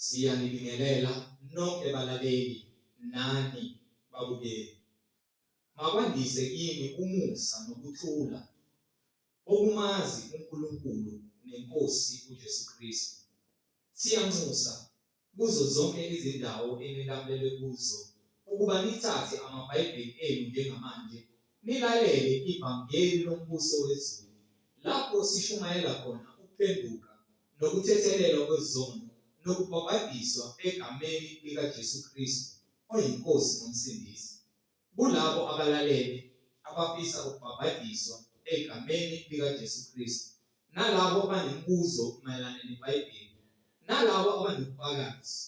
Siyanibingelela nonke balaleli nani babukeli. Makwandise kini umusa nokuthula okumazi uNkulunkulu neNkosi uJesu Kristu. Siyanxusa kuzo zonke izindawo enilamulelwe kuzo ukuba nithathe amaBhayibheli enu njengamanje nilalele ivangeli lombuso wezulu lapho sishumayela khona ukuphenduka nokuthethelelwa kwezono nokubhabhadiswa egameni likaJesu Kristu oyiNkosi noMsindisi. Kulabo abalalele abafisa ukubhabhadiswa egameni likaJesu Kristu nalabo abanemibuzo mayelana neBhayibheli nalabo abanobufakazi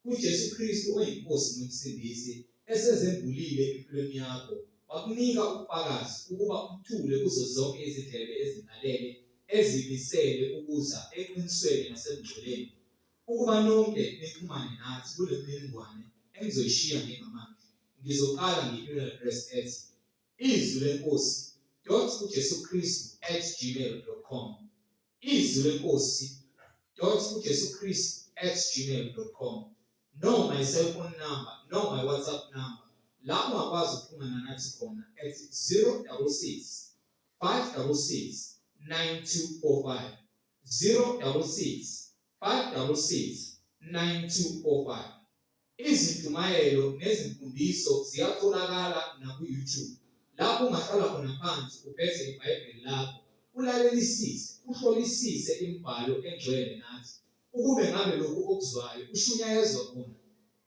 kuJesu Kristu oyiNkosi noMsindisi esezembulile empilweni yakho wakunika ubufakazi ukuba uthule kuzo zonke izindlebe ezilalele ezimisele ukuza eqinisweni nasebungcweleni ukuba nonke nixhumane nathi kule mininingwane engizoyishiya njengamanje. Ngizoqala nge-email address ethi izwi lenkosi dot ujesu kristu at gmail dot com, izwi lenkosi dot ujesu kristu at gmail dot com, noma i-cellphone number noma i-WhatsApp number la ungakwazi ukuxhumana nathi khona at 066 566 9245, 066 566 9245. Izintshumayelo nezimfundiso ziyatholakala naku-YouTube lapho ungahlala khona phansi uphethe iBhayibheli lakho ulalelisise uhlolisise imibhalo engcwele nathi ukube ngabe lokhu okuzwayo ushunyayezwa khona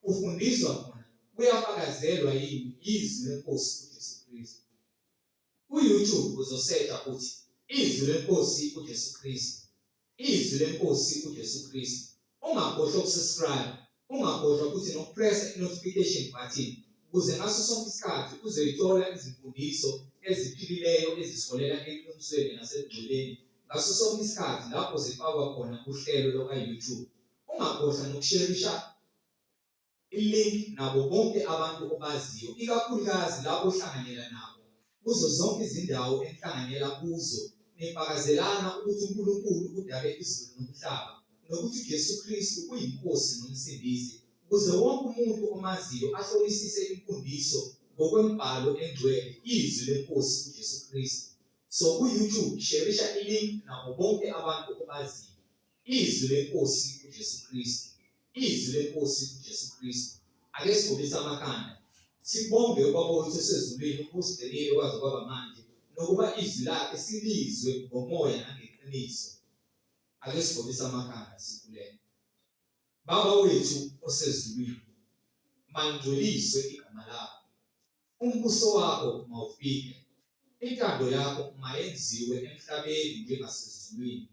ufundiswa khona kuyafakazelwa yini yizwi leNkosi uJesu Kristu. Ku-YouTube uzosearcha uthi Izwi leNkosi uJesu Kristu. Izwi leNkosi uJesu Kristu. Ungakhohlwa ukusubscribe, ungakhohlwa futhi nokupressa i-notification button ukuze ngaso sonke isikhathi uzoyithola izimfundiso eziphilileyo ezisiholela eqinisweni nasebungcweleni ngaso sonke isikhathi lapho zifakwa khona kuhlelo luka-YouTube. Ungakhohlwa nokusherisha i-link nabo bonke abantu obaziyo, ikakhulukazi labo ohlanganyela nabo kuzo zonke izindawo enihlanganyela kuzo, nifakazelana ukuthi uNkulunkulu udale izulu nomhlaba, nokuthi uJesu Kristu uyiNkosi noMsindisi, ukuze wonke umuntu omaziyo ahlolisise imfundiso ngokwemibhalo engcwele, izwi leNkosi uJesu Kristu. So ku-YouTube sherisha i-link nabo bonke abantu obaziyo. Izwi leNkosi uJesu Kristu. Izwi leNkosi uJesu Kristu. Ake sigobise amakhanda. Sibonge uBaba wethu osezulwini ukusigcinile kwaze kwaba manje nokuba izwi lakhe silizwe ngomoya nangeqiniso. Ake sigobise amakhanda sikhuleke. Baba wethu osezulwini, mangcweliswe igama lakho. Umbuso wakho mawufike. Intando yakho mayenziwe emhlabeni njengasezulwini.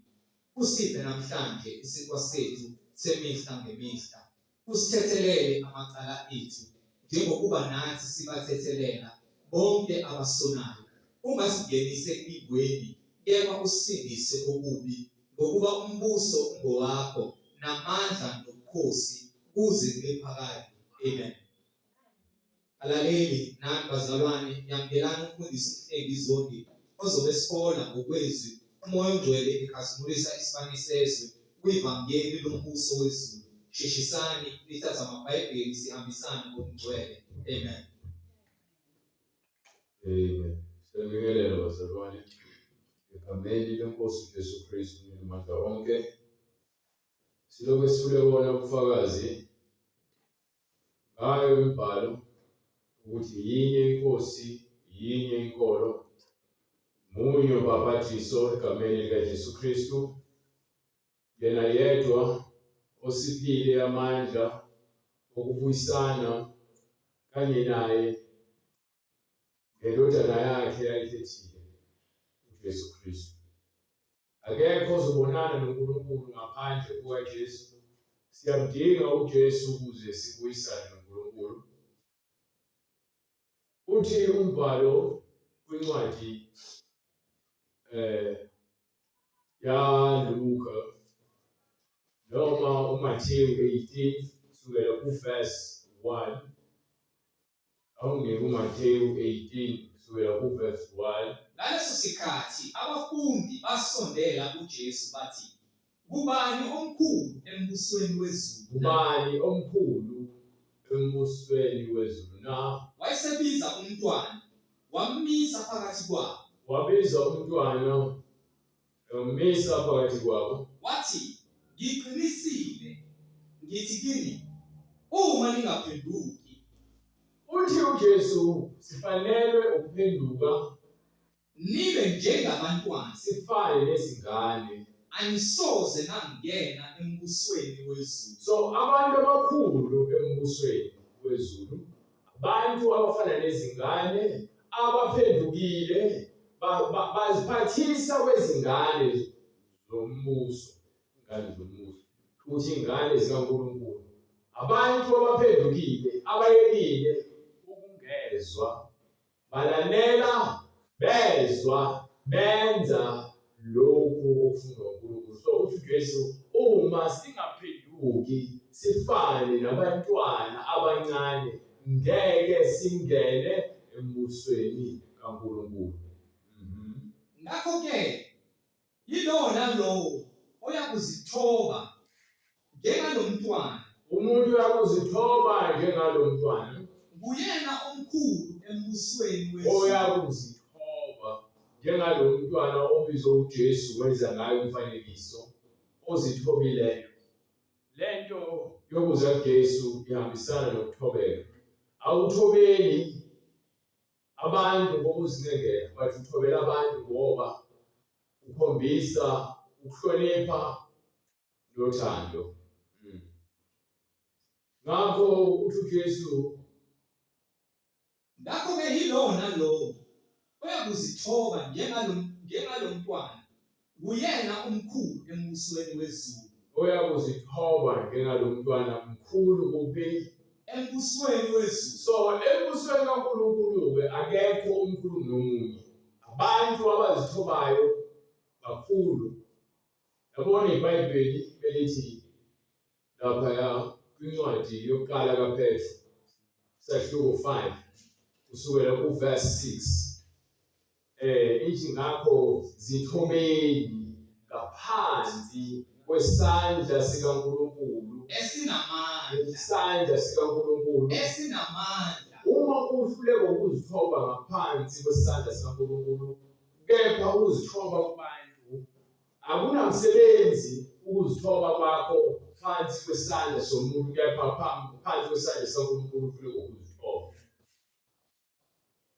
Usiphe namhlanje isinkwa sethu semihla ngemihla. Usithethelele amacala ethu, njengokuba nathi sibathethelela bonke abasonayo. Ungasingenisi ekulingweni, kepha usisindise kokubi, ngokuba umbuso ungowakho, namandla nobukhosi, kuze kube phakade. Amen. Balaleli nani bazalwane, yamukelani umfundisi uMhlengi Zondi ozobe esihola ngokwezwi uMoya oNgcwele ekhazimulisa isibani sezwe kwivangeli lombuso wezulu. Sheshisani nithathe amaBhayibheli sihambisane ngokungcwele. Amen. Amen. Siyabingelela bazalwane egameni leNkosi uJesu Kristu namandla onke. Silokhu esithule bona ubufakazi ngayo imibhalo ukuthi yinye inkosi, yinye inkolo, munye ubhapathiso egameni likaJesu Kristu, yena yedwa osiphile amandla okubuyisana kanye naye ngeNdodana yakhe ayikhethile, uJesu Kristu. Akekho ozobonana noNkulunkulu ngaphandle kukaJesu. Siyamdinga uJesu ukuze sibuyisane noNkulunkulu. Uthi umbhalo kwincwadi eh yaLuka noma uMathewu 18 kusukela kuverse 1. Awunginike uMathewu 18 kusukela kuverse 1. Ngaleso sikhathi abafundi basondela kuJesu bathi, Ngubani omkhulu embusweni wezulu na? Ubani omkhulu embusweni wezulu na? Wayesebiza umntwana, wammisa phakathi kwabo. Wabiza umntwana wamisa phakathi kwabo. Wathi, Ngiqinisile, ngithi kini, uma ningaphenduki, Uthi uJesu sifanelwe ukuphenduka nibe njengabantwana, sifane nezingane. anisoze nangena embusweni wezulu. So abantu abakhulu embusweni wezulu, abantu abafana nezingane abaphendukile baziphathisa kwezingane zombuso, ingane zombuso, ukuthi ingane zikaNkulunkulu. Abantu abaphendukile abayekile ukungezwa balalela bezwa benza lokhu okufunwa uNkulunkulu. So uthi uJesu uma singaphenduki sifane nabantwana abancane ngeke singene embusweni kaNkulunkulu. Ngakho-ke yilowo nalowo oyakuzithoba njengalomntwana, Umuntu uyakuzithoba njengalo mntwana, nguyena omkhulu embusweni wezulu. Oyakuzithoba njengalo mntwana obizwa uJesu wenza ngayo umfanekiso ozithobileyo. Lento yokuza kuJesu ihambisana nokuthobeka. Awuthobeli abantu ngokuzincengela, but uthobela abantu ngoba ukhombisa ukuhlonipha nothando. Ngakho uthi uJesu, Ngakho-ke yilowo nalowo oyakuzithoba njengalomntwana, nguyena omkhulu embusweni wezulu. Oyakuzithoba njengalomntwana mkhulu kuphi? Embusweni wezulu. So embusweni kaNkulunkulu-ke akekho omkhulu kunomunye. Abantu abazithobayo kakhulu. Yabona iBhayibheli belithi laphaya kwincwadi yokuqala kaPetru sahluko 5 kusukela kuverse 6, ithi ngakho zithobeni ngaphansi kwesandla sikaNkulunkulu esinamandla, isandla sikaNkulunkulu esinamandla. Uma uhluleka ukuzithoba ngaphansi kwesandla sikaNkulunkulu kepha uzithoba kubantu, akunamsebenzi ukuzithoba kwakho phansi kwesandla somuntu, kepha phansi kwesandla sikaNkulunkulu uhluleka ukuzithoba.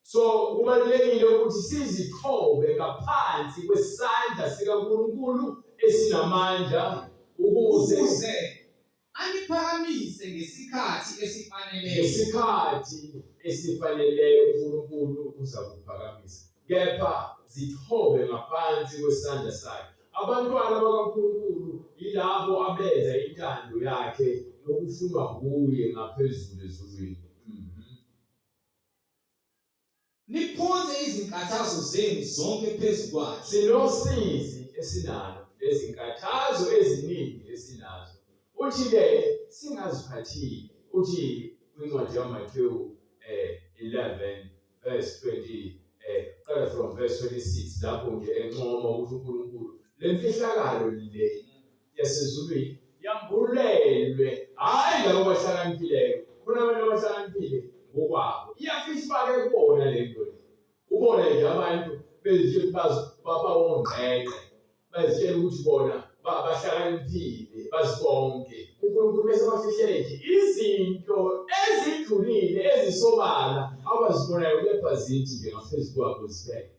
So kubalulekile ukuthi sizithobe ngaphansi kwesandla sikaNkulunkulu esinamandla ukuze ukuze aniphakamise ngesikhathi esifaneleyo. Ngesikhathi esifaneleyo uNkulunkulu uza kuphakamisa. Kepha zithobe ngaphansi kwesandla sakhe. Abantwana bakaNkulunkulu yilabo abenza intando yakhe nokufunwa nguye ngaphezulu ezulwini. Niphonse izinkathazo zenu zonke phezu kwakhe. Sinosizi esinalo, nezinkathazo eziningi esinazo. Uthi-ke singaziphathile. Uthi kwincwadi kaMathewu 11 verse 20, qala from verse 26, lapho nje encoma ukuthi uNkulunkulu le mfihlakalo le yasezulwini yambulelwe hhayi labo abahlakaniphileyo, khona abantu abahlakaniphile ngokwabo iyafihlwa-ke kubona le nto le. Ubone nje abantu bezitshela bawongqeqe, bazitshela ukuthi bona bahlakaniphile bazi konke. uNkulunkulu bese bafihlele nje izinto ezijulile ezisobala abazibonayo, kepha zithi nje ngaphezu kwabo zibeke.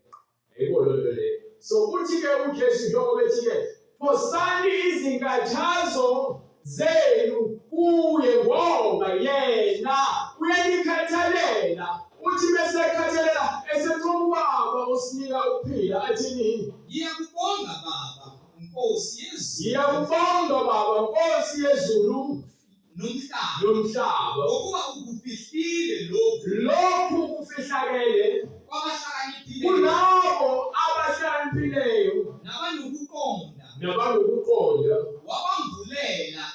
Yayibona loo nto leyo. So uthi-ke uJesu njengoba ethi-ke phosani izinkathazo zenu kuye ngoba yena uyanikhathalela. Uthi bese ekhathalela esencoma uBaba osinika ukuphila athini? Ngiyakubonga Baba, Nkosi yezulu. Ngiyakubonga Baba, Nkosi yezulu nomhlaba, nomhlaba, ngokuba ukufihlile lokhu, lokhu kufihlakele kwabahlakaniphileyo, kulabo abahlakaniphileyo nabanokuqonda, nabanokuqonda, wabambulela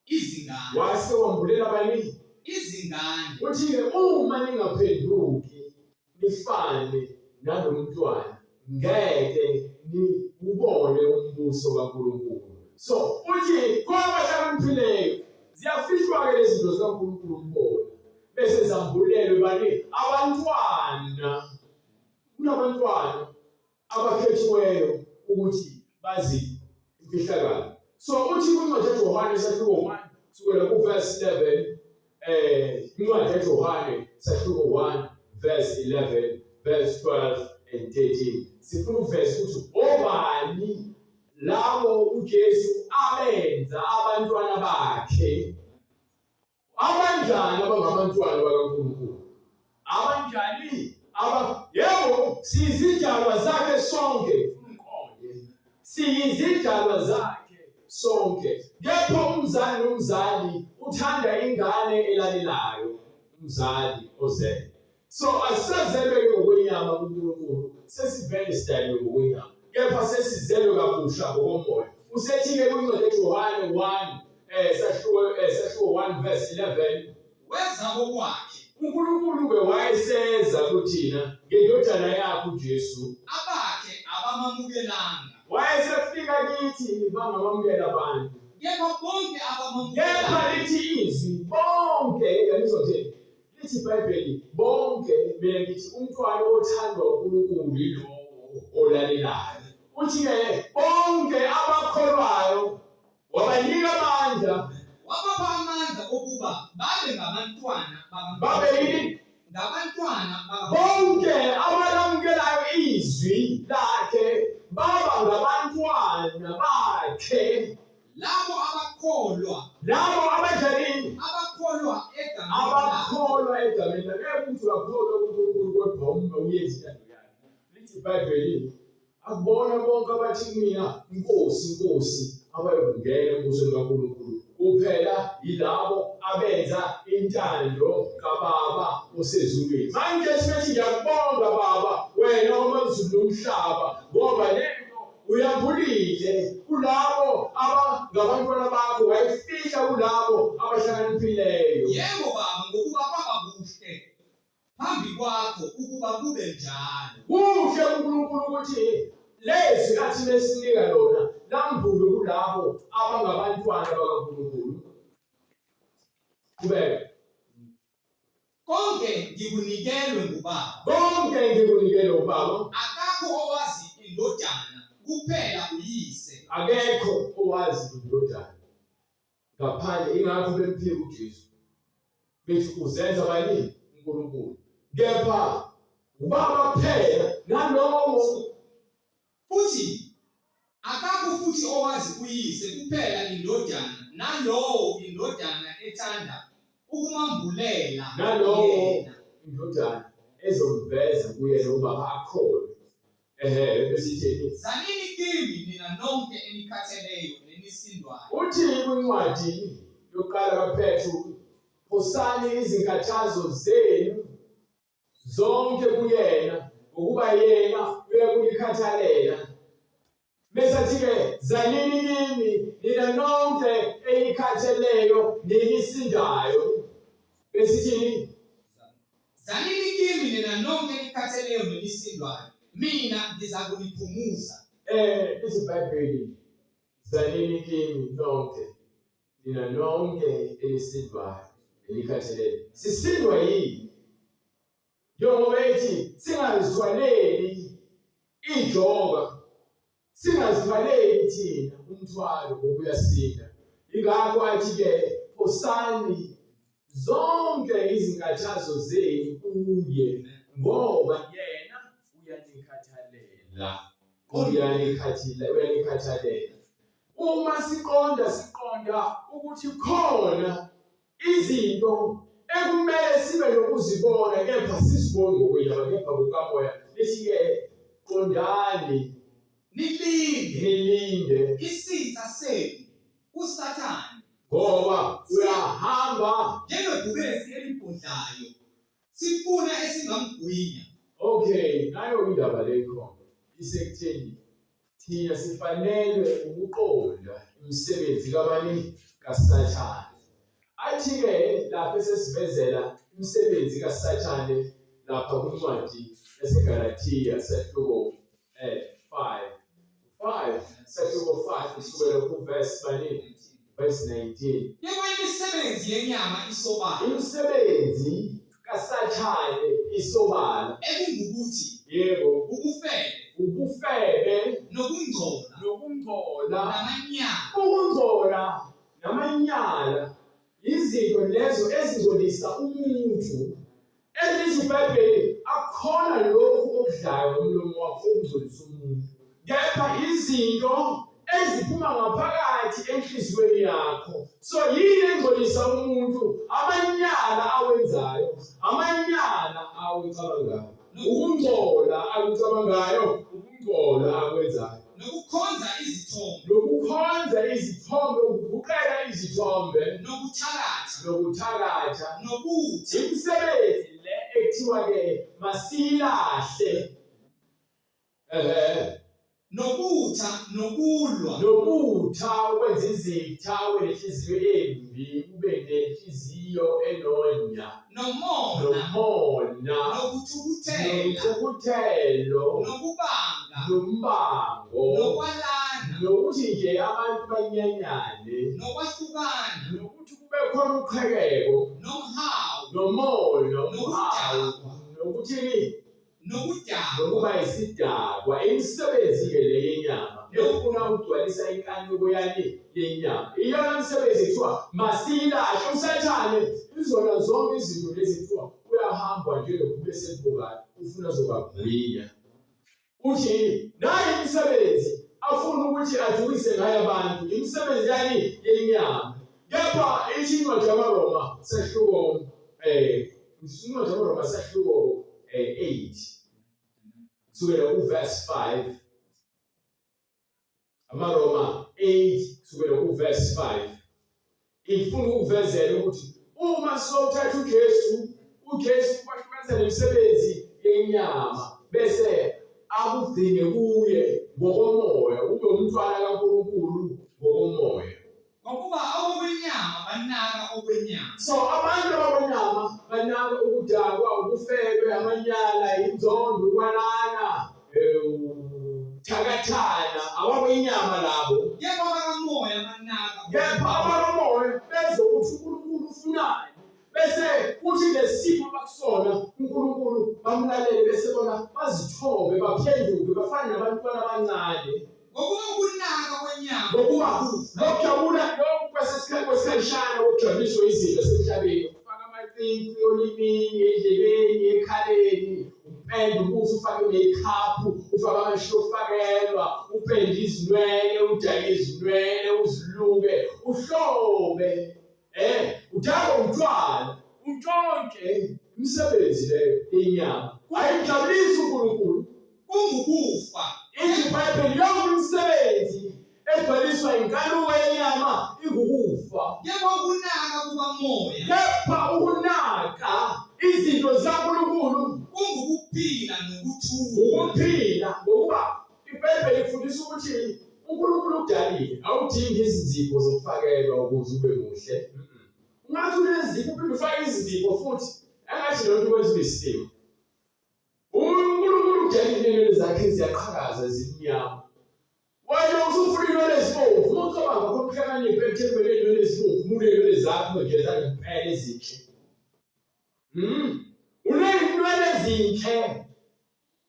izingane. Wase wambulela bani? Izingane. Uthi-ke uma ningaphenduki nifane nalomntwana, Ngeke niwubone umbuso kaNkulunkulu. So uthi kwabahlakaniphileyo ziyafihlwa-ke lezi zinto zikaNkulunkulu kubona bese zambulelwe bani? Abantwana. Kunabantwana abakhethiweyo ukuthi bazi imfihlakalo. So uthi kwincwadi kaJohane sahluko 1 kusukela kuverse 11, incwadi kaJohane sahluko 1 verse 11 verse 12 and 13, sifuna ukuveza ukuthi obani labo uJesu abenza abantwana bakhe. Abanjani abangabantwana bakaNkulunkulu? Abanjani? Aba yebo, siyizidalwa zakhe sonke. Uqonde. Siyizidalwa zakhe sonke. Kepha umzali nomzali uthanda ingane elalelayo, umzali ozele. So asisazelwe ngokwenyama kuNkulunkulu, sesivele sidaliwe ngokwenyama. Kepha sesizelwe kabusha ngokomoya. Usethi-ke kwincwadi kaJohane 1 sahluko 1 verse 11, weza kokwakhe. uNkulunkulu-ke wayeseza kuthina ngendodana yakhe uJesu. Abakhe abamamukelanga. Wayesefika kithi bangamamukela abantu. Kepha bonke Kepha abamamukelayo lithi izwi bonke, yanizothini? Lithi iBhayibheli bonke, mina ngithi umntwana othandwa uNkulunkulu yilowo olalelayo. Uthi-ke bonke abakholwayo wabanika amandla. Wabapha amandla okuba babe ngabantwana Babe yini? Ngabantwana bakaNkulunkulu. Bonke abalamukelayo izwi lakhe baba ngabantwana bakhe. Labo abakholwa. Labo abanjani? Abakholwa egameni lakhe. Abakholwa egameni lakhe. Ngeke ukuthi uyakholwa kuNkulunkulu kodwa uma uyenza intando yakhe. Lithi iBhayibheli akubona bonke abathi kumina Nkosi, Nkosi abayokungena embusweni kaNkulunkulu, kuphela yilabo abenza intando kaBaba osezulwini. Manje sithi ngiyakubonga Baba, wena omazulu nomhlaba, ngoba lento uyambulile kulabo abangabantwana bakho, wayifihla kulabo abahlakaniphileyo. Yebo Baba, ngokuba kwaba kuhle phambi kwakho ukuba kube njalo. Kuhle uNkulunkulu ukuthi lezi athi besinika lona lambulwe kulabo abangabantwana bakaNkulunkulu. Qhubeka. Konke ngikunikelwe nguBaba. Konke ngikunikelwe uBaba. Akakho owazi indodana kuphela uyise. Akekho owazi indodana ngaphandle, ingakho bemphika uJesu bethi uzenza bani uNkulunkulu, kepha uBaba kuphela nalowo. Futhi akakho futhi owazi uyise kuphela indodana, nalowo indodana ethanda ukumambulela nalowo yena. Indodana ezomveza kuye ubaba akholwe. Ehe, besitheni? Zanini kimi nina nonke enikhatheleyo nenisindwayo. Uthi kwincwadi yokuqala kaPetru, phosani izinkathazo zenu zonke kuyena, ngokuba yena uyakunikhathalela. Bese athi-ke zanini kimi nina nonke enikhatheleyo nenisindayo. Besithini? Zanini kimi nina nonke enikhatheleyo nenisindwayo, mina ngizakuniphumuza. Lithi iBhayibheli zanini kimi nonke nina nonke enisindwayo nenikhatheleyo. Sisindwa yini? Njengoba ethi singazithwaleli ijoka, singazithwaleli thina umthwalo ngoba uyasinda. Ingakho athi-ke phosani zonke izinkathazo zenu kuye, ngoba yena uyanikhathalela. Uyanikhathalela. Uma siqonda ukuthi khona izinto ekumele sibe nokuzibona, kepha sizibone ngokwenyama, kepha ngokamoya. Lithi-ke qondani, nilinde, nilinde isitha senu uSathane, ngoba uyahamba njengebhubesi elibhodlayo, sifuna esingamgwinya. Okay, nayo indaba le ikhona isekutheni thina sifanelwe ukuqonda imisebenzi kabani? KaSathane. Athi-ke lapha esesivezela imisebenzi kaSathane lapha kwincwadi yaseGalathiya sahluko 5 5 sahluko 5 kusukela kuverse bani verse 19. Kepha imisebenzi yenyama isobala. Imisebenzi kaSathane isobala. Ekungukuthi yebo ubufebe, ubufebe, nokungcola, nokungcola, namanyala, ukungcola namanyala, izinto lezo ezingcolisa umuntu. Elithi iBhayibheli akukhona lokhu okudlayo ngomlomo wakho okungcolisa umuntu, kepha izinto eziphuma ngaphakathi enhliziyweni yakho. So yini engcolisa umuntu? Amanyala awenzayo, amanyala awucabangayo, ukungcola akucabangayo, ukungcola akwenzayo. Nokukhonza izithombe, nokukhonza izithombe, ukuguqela izithombe, nokuthakatha, nokuthakatha, nobutha. Imisebenzi le ekuthiwa ke masilahle, ehe, nobutha, nokulwa, nobutha, ukwenza izitha, ube nenhliziyo embi, ube nenhliziyo enonya, nomona, nomona, nokuthukuthela, nontukuthelo, nokubanga, nombango, nokwalana, nokuthi nje abantu banyanyane, nokwahlukana, nokuthi kube khona uqhekeko, nomhawu, nomona, nomhawu, nokudakwa, nokuthini, nokudakwa, nokuba isidakwa. Imisebenzi-ke le yenyama efuna ukugcwalisa inkanuko yani yenyama, iyona misebenzi kuthiwa masiyilahle. USathane izona zonke izinto lezi kuthiwa uyahamba njengebhubesi eselibukayo, ufuna zobagwinya. Uthi nayi imisebenzi afuna ukuthi adukise ngayo abantu, imisebenzi yani yenyama. Kepha ithi incwadi yamaRoma sahluko incwadi yamaRoma sahluko 8 kusukela kuverse 5. AmaRoma 8 kusukela kuverse 5 ifuna ukuvezela ukuthi uma sothatha uJesu, uJesu kwahlukanisa nemisebenzi yenyama bese akugcine kuye ngokomoya, ube umntwana kaNkulunkulu ngokomoya. Ngokuba abokwenyama banaka okwenyama. So abantu abakwenyama banaka ukudakwa, ubufebe, amanyala, inzondo, ukwalana, thakathana, abakwenyama labo. Kepha abakamoya banaka. Kepha abakamoya bezwa ukuthi uNkulunkulu ufunani, bese kuthi nesimo abakusona uNkulunkulu bamlalele, bese bona bazithobe, baphenduke, bafane nabantwana abancane. Ngokuba ukunaka kwenyama, ngokuba lokujabula lokhu kwesikhashana kokujabuliswa izinto zasemhlabeni, ufaka amacici olimini, endlebeni, ekhaleni, upende ubuso, ufake makeup, ufake amashiya ofakelwa, upende izinwele, udake izinwele, uziluke, uhlobe, udake umntwana, untshontshe. Imisebenzi leyo yenyama ayimjabulisi uNkulunkulu, kungukufa. Ithi iBhayibheli yonke imisebenzi egcwaliswa inkanuko yenyama ingukufa. Kepha ukunaka kukamoya, kepha ukunaka izinto zikaNkulunkulu kungukuphila nokuthula. Ukuphila, ngokuba iBhayibheli ifundisa ukuthi uNkulunkulu udalile, awudingi izinzipho zokufakelwa ukuze ube muhle. Ungathi unezipho uphinde ufake izinzipho futhi, engathi loo nto kwenza ube isilima. uNkulunkulu udalile, inwele zakhe ziyaqhakaza zimnyama. Wena usufuna inwele ezibomvu, uma ucabanga khona ukuhlakanipha ekutheni kumele inwele ezibomvu, uma uney'nwele zakho nje zangempela ezinhle. Uney'nwele ezinhle,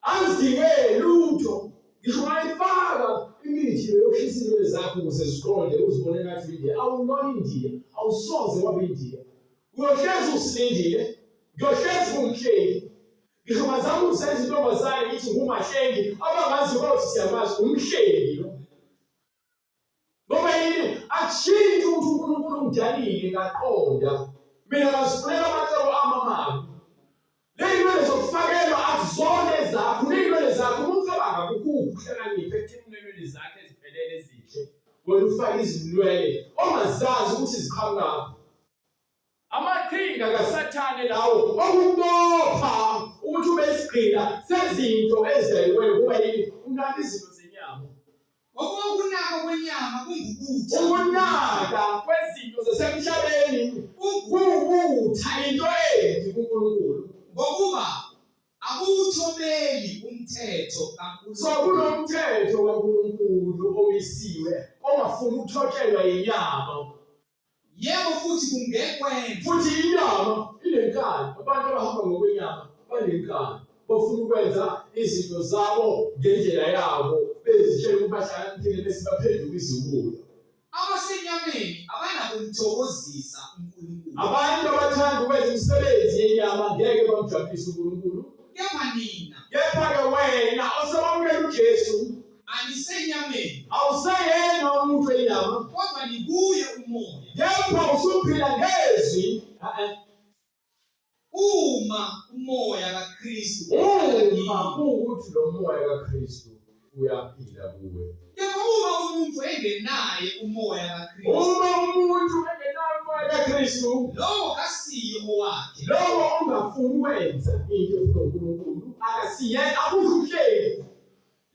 azidinge lutho. Ngisho ungayifaka imithi yokushisa inwele zakho ukuze ziqonde, uzibone ngathi uyiNdiya. Awulona iNdiya, awusoze waba iNdiya. Uyohlezi usilindile, ngiyohlezi ngumhlengi. Ngisho ungazama ukusenza intombazane ngithi ngumahlengi, abangazi bayothi siyamazi, umhlengi lo. Ngoba yini? Akushintshi ukuthi uNkulunkulu ungidalile ngaqonda. Mina ngazifunela amacebo ami amabi. Ley'nwele zokufakelwa akuzona ezakho, uney'nwele zakho. Uma ucabanga kukhulu ukuhlakanipha ekutheni uney'nwele zakho eziphelele ezinhle, wena ufake izinwele ongazazi ukuthi ziqhamukaphi. Amaqhinga kaSathane lawo okubopha ukuthi ube isigqila sezinto ezidaliweyo, kuba yini? Unaka izinto zenyama. Ngokuba ukunaka kwenyama kungubutha. Ukunaka kwezinto zasemhlabeni kungubutha, into embi kuNkulunkulu. Ngokuba Akuwuthobeli umthetho So kaNkulunkulu. kunomthetho kaNkulunkulu omisiwe ongafuni ukuthotshelwa yinyama. Yebo futhi kungekwenza. Futhi inyama inenkani. Abantu abahamba ngokwenyama banenkani. Bafuna ukwenza izinto zabo ngendlela yabo, bezitshela ukuthi bahlakaniphile bese baphenduka iziwula. Abasenyameni abanakumthokozisa uNkulunkulu. Abantu abathanda ukwenza imisebenzi yenyama ngeke bamjabulise uNkulunkulu. Kepha nina Kepha-ke wena osewamukela uJesu, anisenyameni, awuseyena umuntu wenyama, kodwa nikuye umoya. kepha usuphila ngezwi. Uma umoya kaKristu ehlala Uma kini. kuwukuthi lo moya kaKristu uyaphila kuwe. Kepha uma umuntu engenaye umoya kaKristu, Uma umuntu engenayo umoya kaKristu, lowo kasiye owakhe. lowo ongafuni ukwenza into efuna uNkulunkulu akasiyena, akusho uhleli.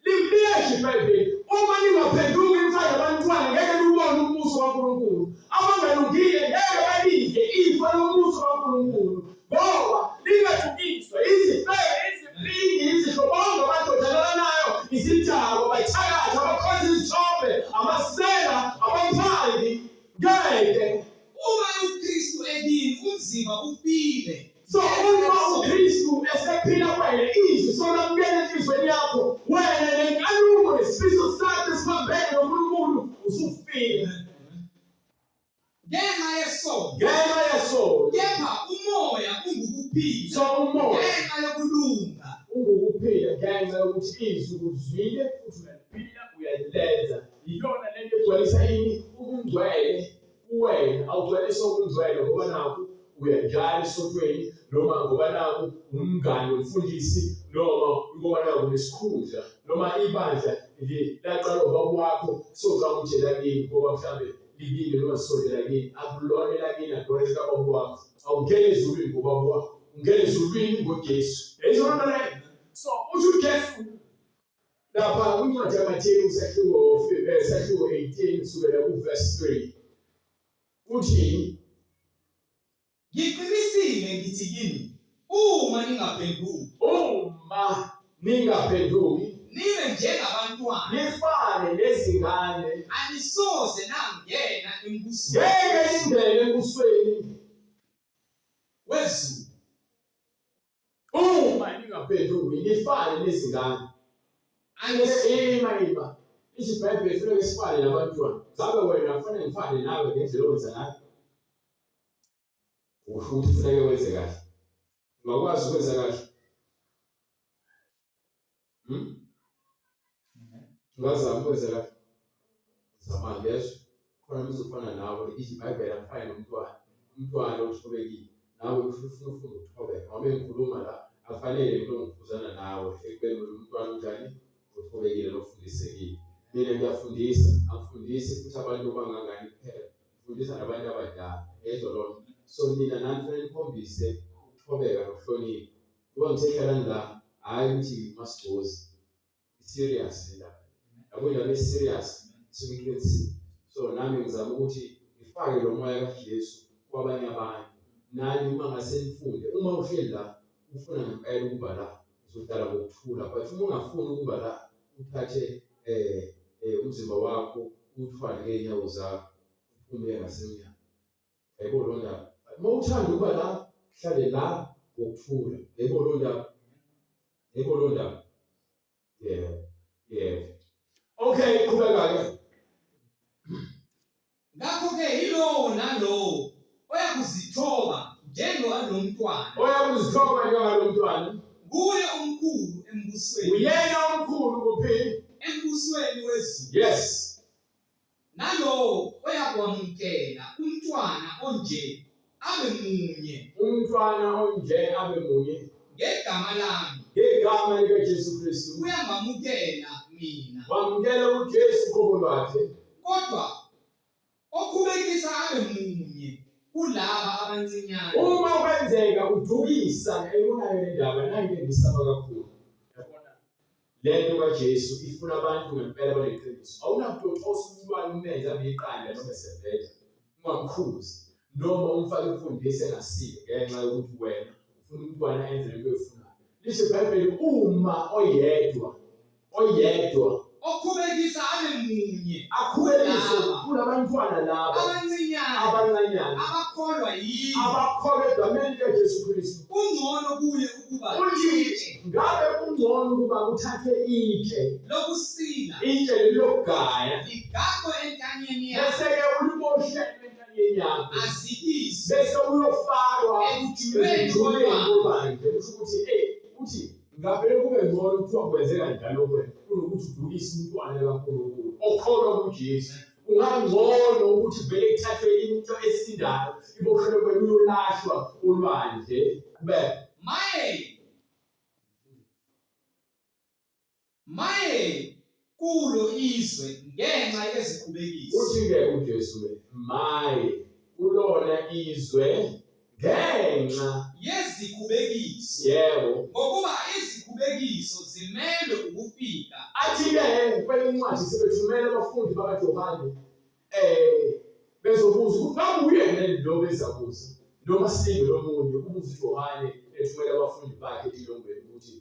Liyasho iBhayibheli, uma ningaphenduki nifane nabantwana ngeke niwubone umbuso kaNkulunkulu. Abangalungile ngeke balidle ifa lombuso kaNkulunkulu, ngoba lingadukiswa izifebe, iziphingi, izihlobongo, amadoda alala izidakwa, abathakathi, abakhonza izithombe, amasela, abaphangi. Ngeke. Uma uKristu ekini, umzimba ufile. So uma uKristu esephila kuwena, izwi solamukela enhliziyweni yakho, wena nenkanuko nesifiso sakho esiphambene noNkulunkulu usufile Ngenxa yesono. ngenxa yesono. Kepha umoya ungukuphila So umoya ngenxa yokulunga. ungukuphila ngenxa yokuthi izwi uzwile futhi uyaliphila, uyalilenza. Iyona lento egcwalisa ini? Ubungcwele kuwena. Awugcwalisa ubungcwele ngoba nakho uyanjalo esontweni, noma ngoba nakho umngane womfundisi, noma ngoba nakho unesikhundla, noma ibandla nje laqala ubaba wakho sozama ukuthi elakini ngoba mhlambe likini noma isonto lakini. Akulona elakini, akulona elikababa wakho. Awungeni ezulwini ngobaba wakho, ungena ezulwini ngoJesu. Yayizona nto leyo. So uthi uJesu lapha kwincwadi yaMathewu sahluko 18 kusukela kuverse 3 uthi, Ngiqinisile ngithi kini, uma ningaphenduki, uma ningaphenduki nibe njengabantwana, nifane nezingane, anisoze nangena embusweni ngeke ningene embusweni wezulu. Uma ningaphenduki nifane nezingane. Ima ima ithi iBhayibheli kufuneka sifane nabantwana. Ngabe wena kufanele ngifane nawe ngendlela owenza ngayo? Usho ukuthi kufuneke wenze kahle. Ungakwazi ukwenza kahle? Ungazama ukwenza kahle? Zama ngezwe. Khona ngizofana nawe, ithi iBhayibheli akufane nomntwana. Umntwana uthobekile. Nawe ufuna ufunda ukuthobeka. Ngoba ngikhuluma la afanele into ngikhuzana nawe ekubeni wena umntwana unjani? Uthobekile nofundisekile. Mina ngiyafundisa, angifundisi futhi abantu bangangani kuphela. Ngifundisa nabantu abadala. Yezwa lona. So nina nani kufanele nikhombise ukuthobeka nokuhlonipha. Kuba ngithe hlalani la, hhayi ukuthi masigcozi. Serious le ndaba. Yabo indaba e-serious isuke iqinisile. So nami ngizama ukuthi ngifake lo moya kaJesu kwabanye abantu. Nani uma ngase nifunde, uma uhleli la ufuna ngempela ukuba la, uzohlala ngokuthula. But uma ungafuni ukuba la, uthathe umzimba wakho uwuthwale ngey'nyawo zakho uphume ngasemnyango. Yayibona loo ndaba. Uma uthanda ukuba la, hlale la ngokuthula. Yayibona loo ndaba. Yayibona loo ndaba. Yebo, yebo. Okay, qhubeka-ke. Ngakho-ke yilowo nalowo oyakuzithoba njengalomntwana, Oyakuzithoba njengalo mntwana, nguye omkhulu embusweni, uyena omkhulu kuphi? embusweni wezulu. Yes. Nalowo oyakwamukela umntwana onje abe munye Umntwana onje abe munye ngegama lami, ngegama likaJesu Kristu, uyangamukela mina. wamukela uJesu qobo lwakhe. Kodwa okhubekisa abe munye kulaba abancinyane, Uma kwenzeka udukisa, eyibona-ke le ndaba, nayi into engisaba kakhulu. Yabona le nto kaJesu ifuna abantu ngempela baneqiniso. Awunakutotosa umntwana umenze abe iqanda noma esebheda, ungamkhuzi noma umfake imfundiso engasile ngenxa yokuthi wena ufuna umntwana enze lento oyifunayo. Lisho iBhayibheli uma oyedwa oyedwa okhubekisa abe munye akhubekise kulabantwana laba abancinyane abancanyana abakholwa yimi abakholwa egameni likaJesu Kristu. Kungcono kuye ukuba Uthi itshe ngabe kungcono ukuba kuthathwe itshe lokusila itshe leli lokugaya ligaqwe entanyeni yakhe bese-ke uliboshele entanyeni yakho azikiswe bese uyofakwa ekujuleni ekujuleni kolwandle. kolwandle. Kusho ukuthi eyi uthi ngavele kube ngcono kuthiwa kwenzeka njalo kwena kunokuthi udukise umntwana kaNkulunkulu okholwa kuJesu. Kungangcono ukuthi vele kuthathwe into esindayo iboshelwe kwena uyolahlwa olwandle. Qhubeka. Maye, maye kulo izwe ngenxa yezikhubekiso. Uthi-ke uJesu-ke maye kulona izwe ngenxa Yezikhubekiso. Yebo. Ngokuba izikhubekiso zimelwe ukufika. Athi-ke kwenye incwadi sebethumela abafundi bakaJohane bezobuza ukuthi ngabe uyena yini lo bezabuza noma silinde lomunye ukubuza uJohane ethumela abafundi bakhe etilongweni ukuthi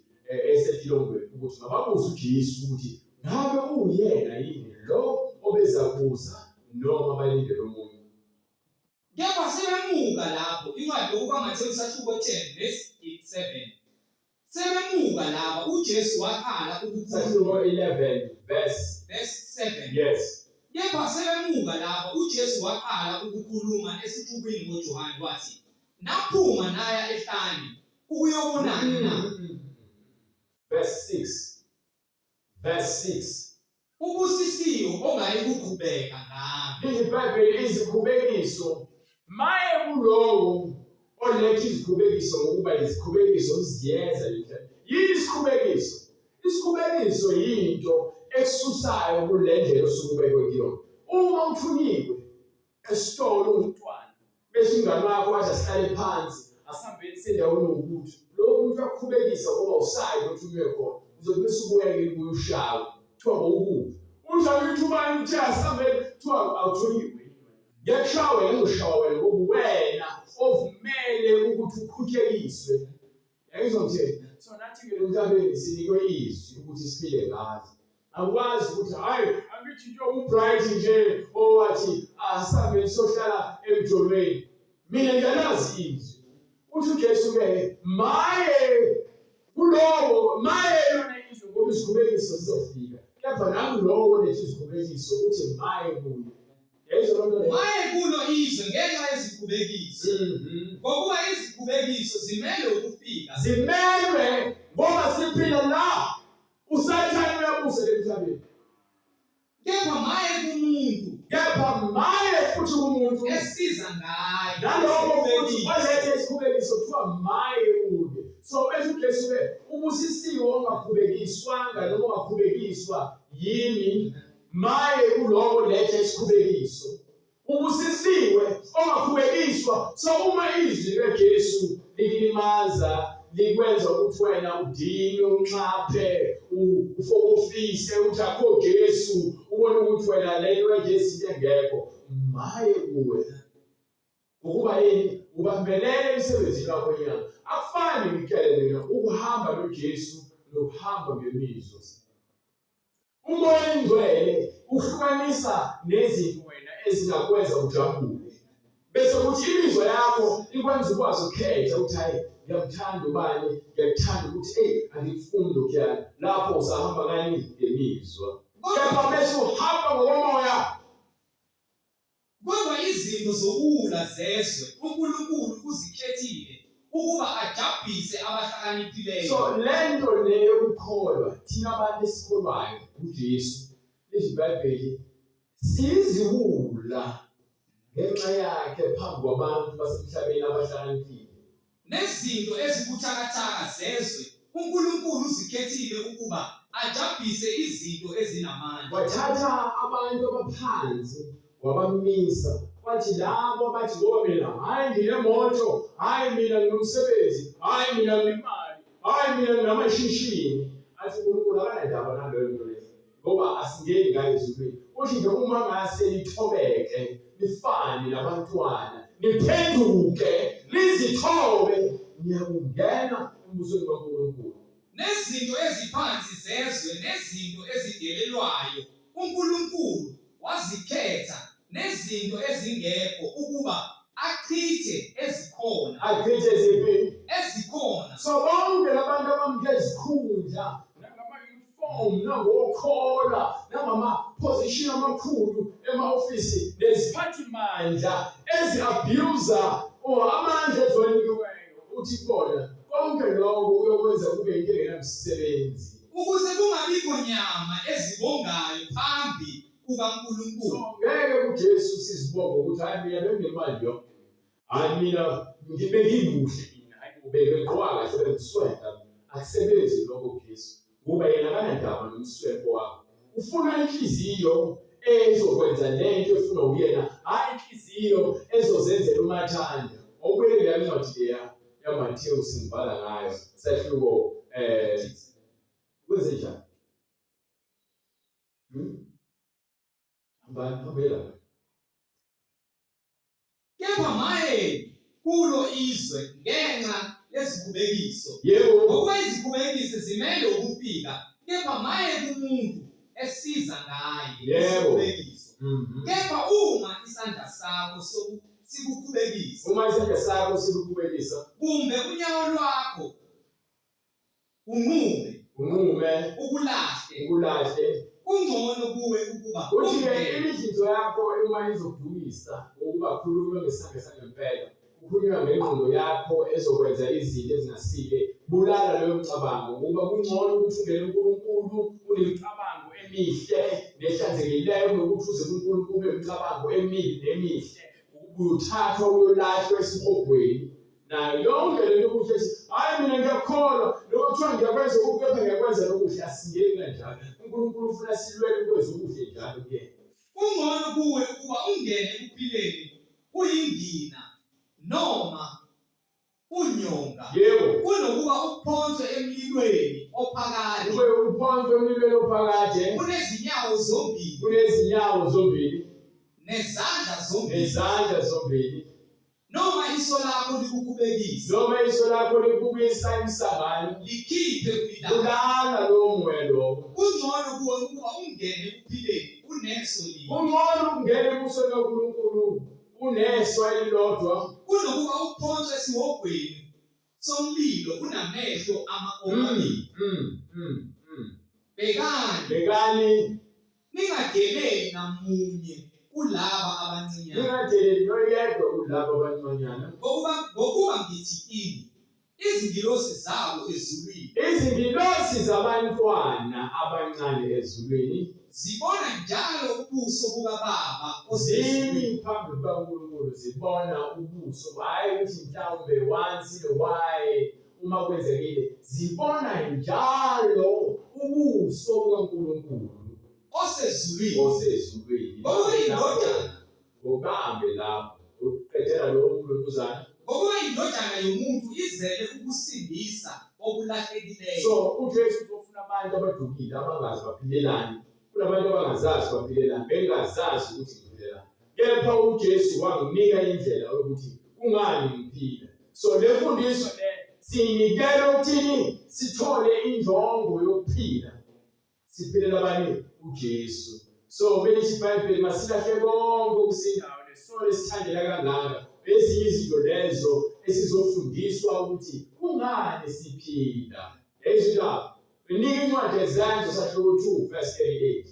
esetilongweni ukuthi mababuze uJesu ukuthi ngabe uyena yini lo obezakuza noma balinde lomunye. Kepha sebemuka lapho, incwadi yokukaMathewu isahluko 10 verse 7. Sebemuka laba, uJesu waqala ukukhuluma. Isahluko 11 verse Verse 7. Yes. Kepha sebemuka laba, uJesu waqala ukukhuluma esixukwini ngoJohane wathi, "Naphuma naya ehlane ukuyobonani na?" Verse 6. Verse 6. Ubusisiwe ongayi kukhubeka ngami. IBhayibheli izikhubekiso maye kulowo oletha izikhubekiso ngokuba izikhubekiso ziyeza yinhle. Yini isikhubekiso? Isikhubekiso yinto ekususayo kule ndlela osuke ubekwe kuyona. Uma uthunyiwe esitolo ungumntwana bese umngane wakho wathi asihlale phansi asihambeni sendaweni yokuthi lokhu umuntu akukhubekisa ngoba usayi othunywe khona uzothi bese ubuya ke kuye ushawe kuthiwa bowukuphi uthi angithi ubani uthe asihambeni kuthiwa awuthunyiwe ngiyakushaya wena ngizoshawa wena ngoba wena ovumele ukuthi ukhutshekiswe. Yayizwa ngithini? So nathi-ke emhlabeni sinikwe izwi ukuthi siphile ngalo. Akwazi ukuthi hhayi angithi nje uBright nje owathi asambe sohlala emjolweni. Mina ngiyalazi izwi. Uthi uJesu-ke maye kulowo maye lona izwe ngoba izikhubekiso zizofika. Kepha nakulowo oletha izikhubekiso uthi maye kuye. Yayizwa loo nto leyo? Maye kulo izwe ngenxa yezikhubekiso. Ngokuba izikhubekiso zimelwe ukufika. Zimelwe ngoba siphila la. USathane uyabusa emhlabeni. Kepha maye kumuntu Kepha maye futhi kumuntu esiza ngaye. naloko futhi Isikhubekiso. olethe isikhubekiso kuthiwa maye kuye. So bese uJesu ke ubusisiwe ongakhubekiswanga noma ongakhubekiswa yimi maye kulowo lethe isikhubekiso. Ubusisiwe ongakhubekiswa. So uma izwi likaJesu likulimaza likwenza ukuthi wena udinwe unxaphe ufokofise uthi akho Jesu ubone ukuthi wena lento kaJesu into engekho maye kuwe ukuba yini ubambelele emsebenzini wakho wenyama. Akufani ngikutshele mina ukuhamba noJesu nokuhamba ngemizwa. UMoya oNgcwele uhlukanisa nezinto wena ezingakwenza ujabule. Bese kuthi imizwa yakho ikwenza ukwazi ukukhetha ukuthi hayi ngiyamthanda ubani, ngiyakuthanda ukuthi eyi angikufuni lokhuyana. Lapho usahamba ngani ngemizwa. Kepha bese uhamba ngokomoya. Kodwa izinto zokuwula zezwe uNkulunkulu uzikhethile ukuba ajabhise abahlakaniphileyo. So lento le yokukholwa thina abantu esikholwayo kuJesu lithi iBhayibheli siyiziwula ngenxa yakhe phambi kwabantu basemhlabeni abahlakaniphile. Nezinto ezibuthakathaka zezwe uNkulunkulu uzikhethile ukuba ajabhise izinto ezinamandla. Wathatha abantu abaphansi wabamisa wathi labo abathi ngoba mina hhayi nginemoto, hhayi mina nginomsebenzi, hhayi mina nginemali, hhayi mina nginamashishini. Athi uNkulunkulu akanandaba naleyo nto leyo ngoba asingeni ngayo ezulwini. Uthi nje uma ngase nithobeke nifane nabantwana niphenduke nizithobe niyakungena embusweni kaNkulunkulu. Nezinto eziphansi zezwe nezinto ezidelelwayo uNkulunkulu wazikhetha nezinto ezingekho ukuba achithe ezikhona. Achithe ziphi? Ezikhona. So bonke labantu abamke izikhundla nangama-uniform nangokhola nangama-position amakhulu ema-ofisi neziphathimandla ezi-abuser or amandla eziwanikiweyo uthi kubona konke lokho uyokwenza kube into engenamsebenzi ukuze kungabikho nyama ezibongayo phambi kukaNkulunkulu. So ngeke kuJesu sizibonge ukuthi hayi mina benginemali yonke. Hayi mina ngibe ngimuhle mina hayi ube bengigqoka kahle bengisweta. Akusebenzi lokho kuJesu ngoba yena akanandaba nomsweko wakho. Ufuna inhliziyo ezokwenza lento efunwa uyena, hayi inhliziyo ezozenzela umathanda. Awubuyele leya ncwadi leya yaMathewu singibhala ngayo sahluko kwenze njani? Hambani, hambela. Kepha maye kulo izwe ngenxa yezikhubekiso. Yebo. Ngokuba izikhubekiso zimele ukufika, kepha maye kumuntu esiza ngaye Yebo. isikhubekiso. Kepha uma isandla sakho sikukhubekisa, Uma isandla sakho sikukhubekisa, kumbe unyawo lwakho unqume, unqume, ukulahle, ukulahle, kungcono kuwe ukuba uthi-ke ungene. imidlinzo yakho uma izokudukisa ngokuba khulunywa ngesandla sangempela, kukhulunywa ngengqondo yakho ezokwenza izinto ezingasile, bulala leyo mcabango ngokuba kungcono ukuthi ungene kuNkulunkulu unemicabango emihle nehlanzekileyo kunokuthi uze kuNkulunkulu unemicabango emibi nemihle, uyothathwa uyolahlwa esihogweni. Nayo yonke lento ukuthi ethi hayi mina ngiyakholwa noma kuthiwa ngiyakwenza okubi kepha ngiyakwenza nokuhle, asingeni kanjalo. uNkulunkulu ufuna silwele ukwenza okuhle njalo kuyena. Kungcono kuwe ukuba ungene ekuphileni uyingina noma unyonga Yebo. kunokuba uphonswe emlilweni ophakade. Ube uphonswe emlilweni ophakade. Unezinyawo zombili. Unezinyawo zombili. Nezandla zombili. Nezandla zombili. Noma iso lakho likukhubekisa. Noma iso lakho likubukisa imsangano. Likhiphe ulilale. Bulala lowo moya lowo. Kungcono kuwe ukuba ungene ekuphileni uneso linye. Kungcono ukungena embusweni kaNkulunkulu uneso elilodwa. Kunokuba uphonswe esihogweni somlilo unamehlo omabili. Bhekani. Bhekani. Ningadeleli namunye kulaba abancinyane. Ningadeleli noyedwa kulaba abancanyana. Ngokuba ngithi kini, izingilosi zabo ezulwini. Izingilosi zabantwana abancane ezulwini. Zibona njalo ubuso bukaBaba osezulwini. Zimi phambi kukaNkulunkulu zibona ubuso, hhayi ukuthi mhlawumbe once in a while uma kwenzekile, zibona njalo ubuso bukaNkulunkulu osezulwini. Osezulwini. Ngokuyindodana. Ngokambe lapho uqedela lowo mlutuzana. Ngokuba indodana yomuntu izele ukusindisa okulahlekileyo. So uJesu uzofuna abantu abadukile abangazi baphilelani. Kunabantu abangazazi baphilelani, bengazazi ukuthi ngiphilelani. Kepha uJesu wanginika indlela yokuthi kungani ngiphila. So le mfundiso le siyinikela ukuthini sithole injongo yokuphila. Siphilela bani? uJesu. So belithi iBhayibheli masilahle konke okusindayo nesono esithandela kangaka. Ezinye izinto lezo esizofundiswa ukuthi kungani siphila. Yayizwa indaba. Nika incwadi yeZenzo sahluko 2 verse 38.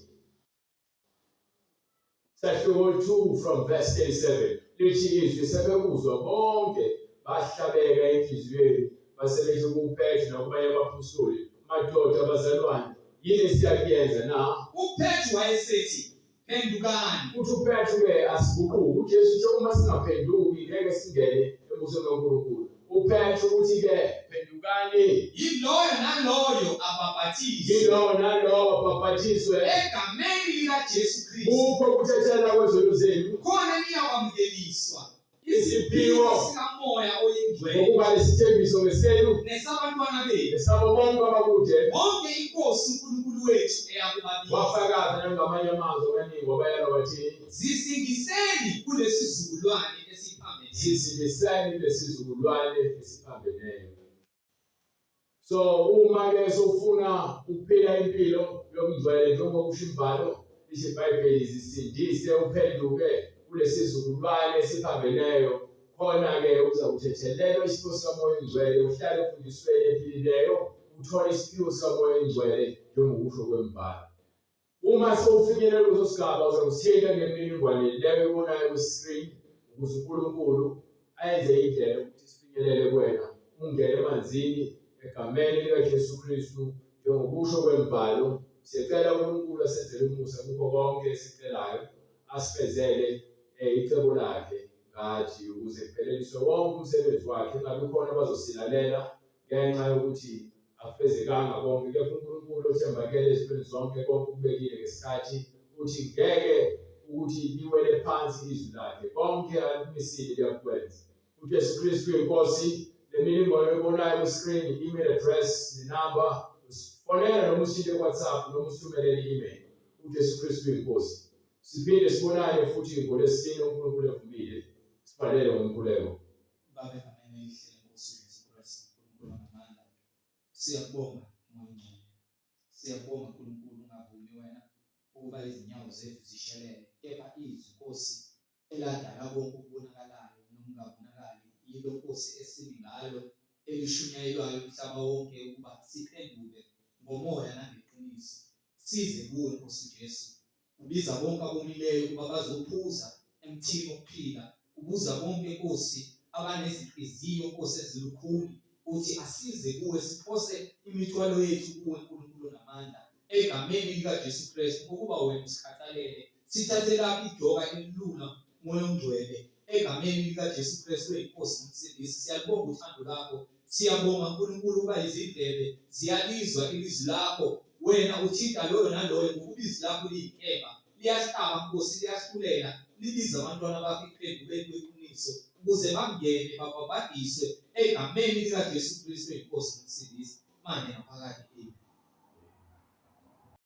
Sahluko 2 from verse 37. Lithi izwi sebekuzwa bonke bahlabeka enhliziyweni base bethi kuPetru nakubanye abaphostoli, madoda bazalwane, yini esiyakuyenza na? UPetru wayesethi, phendukani. Uthi uPetru-ke asiguquke. UJesu uthe uma singaphenduki ngeke singene embusweni kaNkulunkulu. UPetru uthi-ke phendukani. Yiloyo naloyo abhabhathiswe. Yilowo nalowo abhabhathiswe. Egameni likaJesu Kristu. Kukho ukuthethelela kwezono zenu. Khona niyakwamukeliswa isiphiwo sikaMoya oyiNgcwele. Ngokuba lesithembiso ngesenu nesabantwana benu. Nesabo bonke abakude. Bonke iNkosi uNkulunkulu wethu eyakubabiza. Wafakaza nangamanye amazwi amaningi wabayala wathi, Zisindiseni kulesizukulwane esiphambeneyo. Zisindiseni kulesizukulwane esiphambeneyo. So uma-ke sofuna ukuphila impilo yobungcwele njengoba kusho imbhalo, lisho iBhayibheli, zisindise uphenduke kulesizukulwane esiphambeneyo, khona-ke uzakuthethelelwa isiphiwo sikaMoya oNgcwele, uhlale emfundisweni ephilileyo, uthole isiphiwo sikaMoya oNgcwele njengokusho kwembhalo. Uma sewufinyelele kuleso sigaba uzakusithinta ngemininingwane leyo oyibonayo kwi-screen ukuze uNkulunkulu ayenze indlela yokuthi sifinyelele kuwena, ungene emanzini egameni likaJesu Kristu njengokusho kwembhalo. Siyacela uNkulunkulu asenzele umusa kukho konke esicelayo, asifezele icebo lakhe ngathi ukuze kupheleliswe wonke umsebenzi wakhe, kungabi khona abazosilalela ngenxa yokuthi akufezekanga konke, kepha uNkulunkulu othembakele ezintweni zonke konke ukubekile ngesikhathi uthi ngeke ukuthi liwele phansi izwi lakhe, konke alikumisile liyakwenza. UJesu Kristu uyiNkosi. Le mininingwane oyibonayo kwi-screen, i-email address nenamba, usifonela noma usithinte ku-WhatsApp noma usithumelele i-email. UJesu Kristu uyiNkosi. Siphinde sibonane futhi ngoLwesine uNkulunkulu evumile. Sivalele ngomkhuleko. Baba egameni elihle lenkosi uJesu Kristu uNkulunkulu onamandla siyakubonga Moya Ongcwele siyakubonga uNkulunkulu ungavumi wena ukuba izinyawo zethu zishelele kepha izwi Nkosi eladala konke okubonakalayo nokungabonakali yilo Nkosi esimi ngalo elishunyayelwayo umhlaba wonke ukuba siphenduke ngomoya nangeqiniso size kuwe Nkosi uJesu Ubiza bonke abomileyo ukuba bazophuza emthini wokuphila. Ubuza bonke, Nkosi, abanezinhliziyo, Nkosi, ezilukhuni, uthi asize kuwe, siphose imithwalo yethu kuwe, Nkulunkulu onamandla, egameni likaJesu Kristu, ngokuba wena usikhathalele. Sithathelaphi ijoka elilula, Moya oNgcwele, egameni likaJesu Kristu oyiNkosi noMsindisi. Siyalubonga uthando lakho. Siyabonga Nkulunkulu ukuba izindlebe ziyalizwa ilizwi lakho. Wena uthinta loyo naloyo ngokuba izwi lakho liyinkemba, liyahlaba Nkosi, liyahlulela, libiza abantwana bakho ekuphendukeni kweqiniso ukuze bangene babhabhadiswe egameni likaJesu Kristu iNkosi noMsindisi manje naphakade. Amen.